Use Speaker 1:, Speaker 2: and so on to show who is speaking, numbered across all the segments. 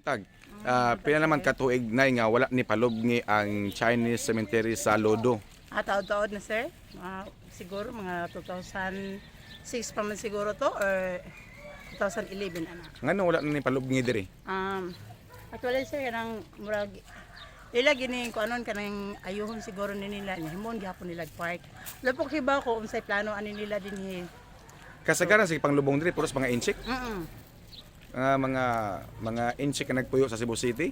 Speaker 1: Tag. Pila naman katuig na nga wala ni palubngi ang Chinese Cemetery sa Lodo?
Speaker 2: Ah, taod-taod na, sir. Mga, siguro mga 2006 pa man siguro to or 2011 ana.
Speaker 1: Ngano wala na ni palubngi diri?
Speaker 2: Actually, sir, kanang murag ila gini ko anon kanang ayuhon siguro ni nila niya himon gihapon nila park. Lapok hibaw ko unsay plano ani nila dinhi.
Speaker 1: Kasagaran sa panglubong diri puros mga inchik. Mga inchik nga nagpuyo sa Cebu City.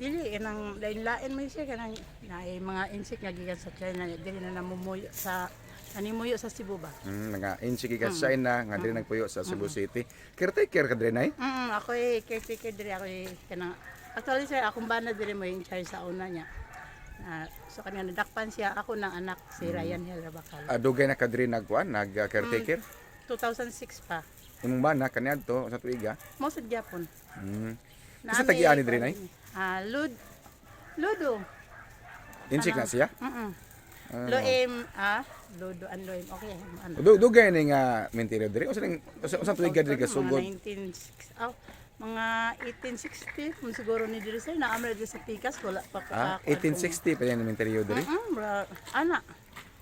Speaker 2: Dili kanang lain-lain man siya, kanang naay mga insect nga gikan sa China dili na namumuyo sa nanimuyo sa Cebu ba.
Speaker 1: Mga inchik gikan sa China nga diri nagpuyo sa Cebu City. Caretaker ka diri, nay?
Speaker 2: Ako eh caretaker diri ako eh kanang actually, sir, akong bana diri mo in charge sa una niya. So kanya nadakpan siya ako ng anak si Ryan Hel Rabacal.
Speaker 1: Dugay na ka diri nagkuan, nag caretaker.
Speaker 2: 2006 pa.
Speaker 1: Imong bana kaniadto sa tuiga?
Speaker 2: Mo sad gyapon.
Speaker 1: Isa tagiani diri, nay?
Speaker 2: Ah, Lud Ludo.
Speaker 1: Inchik na siya?
Speaker 2: Mm. Loem ah Ludo an Loem. Okay. Ano?
Speaker 1: Dugay ni nga mentira diri. Usa tuiga diri kasugod?
Speaker 2: Mga 1960, oh, mga 1860 kung siguro ni diri sir na amra diri sa Pikas wala pa ka.
Speaker 1: Ah, 1860 pa yan ang menteryo diri.
Speaker 2: Ana.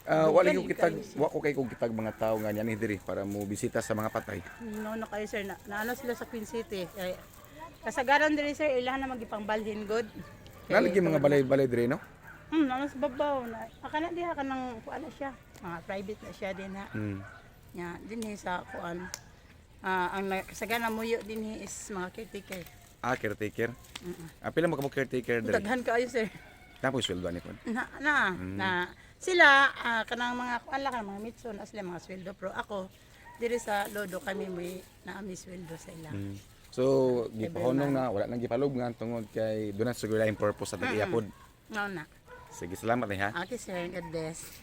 Speaker 1: Ah, wala ko kitag wa ko kay kog kitag mga tao nga niyan diri para mo bisita sa mga patay.
Speaker 2: No, no kayo, sir, na, naano sila sa Queen City. Kay kasagaran diri, sir, ilahan na magipangbalhin god.
Speaker 1: Nalagi mga balay-balay diri, no?
Speaker 2: Ano sa babaw na. Akala diha kanang kuan na siya. Mga private na siya din ha. Nya dinhi sa kuan. Ah, ang kasagaran muyo dinhi is mga caretaker.
Speaker 1: Ah, caretaker. Ah, pila mo ka mo caretaker diri?
Speaker 2: Daghan kaayo, sir.
Speaker 1: Tapos sweldo ani pod?
Speaker 2: Na na, na sila kanang mga kuan lang kanang mga mitso na sila mga sweldo, pero ako diri sa Lodo kami may naami sweldo sa ila.
Speaker 1: So, gipahonong na wala nang gipalubngan tungod kay doon na siguro laing purpose sa tag-iya pod.
Speaker 2: Ngao na.
Speaker 1: Sige, salamat ni ha.
Speaker 2: Okay, sir, God bless.